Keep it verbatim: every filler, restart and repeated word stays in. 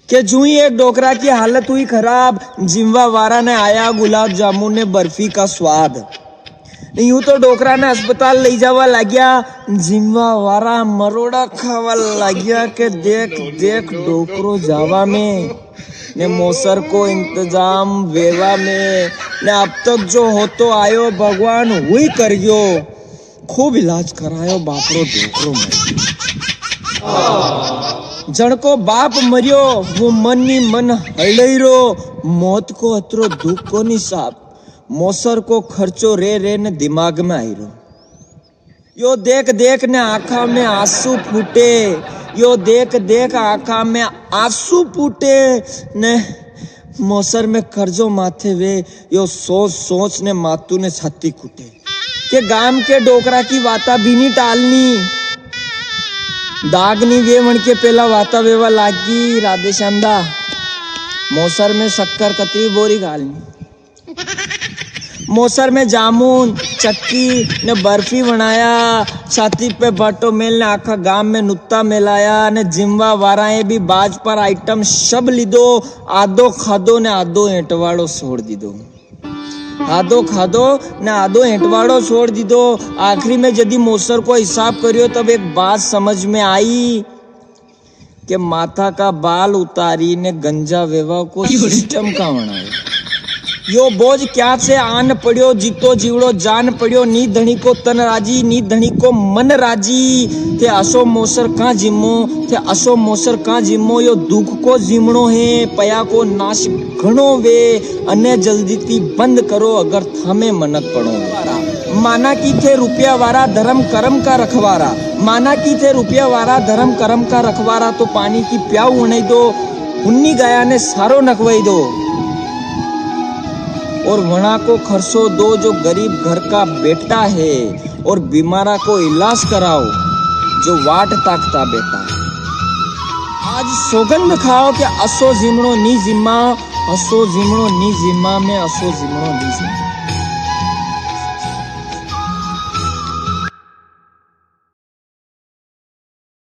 के जूं ही एक डोकरा की हालत हुई खराब, जीमवा वारा ने आया गुलाब जामुन ने बर्फी का स्वाद। ने यूं तो डोकरा ने अस्पताल लई जावा लाग्या, जीमवा वारा मरोड़ा खावा लाग्या के देख देख डोकरो जावा में, ने मोसर को इंतजाम वेवा में, ने अब तक जो होतो आयो भगवान हुई कर गयो। खूब इलाज करायो, बापरो डोकरो मर गयो। जणको बाप मरियो, वो मन ही मन हलई रो, मौत को अतरो दुख कोनी साहब, मोसर को खर्चो रे रे ने दिमाग में आई रो। यो देख देख ने आंखा में आंसू फूटे, यो देख देख आंखा में आंसू फूटे ने मोसर में कर्जो माथे वे, यो सोच सोच ने मातू ने छाती कूटे। के गाम के डोकरा की वाता भी नी टालनी। दाग नी वे वण के पेला वाता वेवा लागी। राधे श्याम दा, मोसर में शक्कर कतरी बोरी घालनी। मोसर में जामुन, चक्की ने बर्फी बनाया, छाती पे भाटो मेल ने आखा गाम में नुत्ता मेलाया ने जिमवा वाराए भी बाज पर आइटम सब लीधो, आधो खाधो ने आधो एंटवाड़ो छोड़ दीधो। आधो खाधो ने आधो एंटवाड़ो छोड़ दीधो। आखिरी में जदी मोसर को हिसाब करियो तब एक बात समझ में आई के माथा का बाल उतारी ने गंजा वेवा को सिस्टम का वणायो। यो बोझ क्या से आन पड़्यो, जीतो जीवड़ो जान पड़्यो, नी धणी को तन राजी, नी धणी को मन राजी। थे असो मोसर का जिमो, थे असो मोसर का जिमो, यो दुख को जिमणो है, पया को नाश घणो वे, अने जल्दी थी बंद करो अगर थामे मनक पड़ो। माना की थे रुपया वारा धर्म कर्म का रखवारा, माना की थे रुपया वारा धर्म कर्म का रखवारा, तो पानी की प्याऊ वणाई दो, हुन्नी गाया ने सारो नखवाई दो। और वणा को खर्चो दो जो गरीब घर का बेटा है, और बीमारा को इलाज कराओ जो वाट ताकता बेटा है। आज सौगंध खाओ के असो जीमणो नी जिम्मा, असो जीमणो नी जिम्मा, में असो जीमणो नी जिम्मा।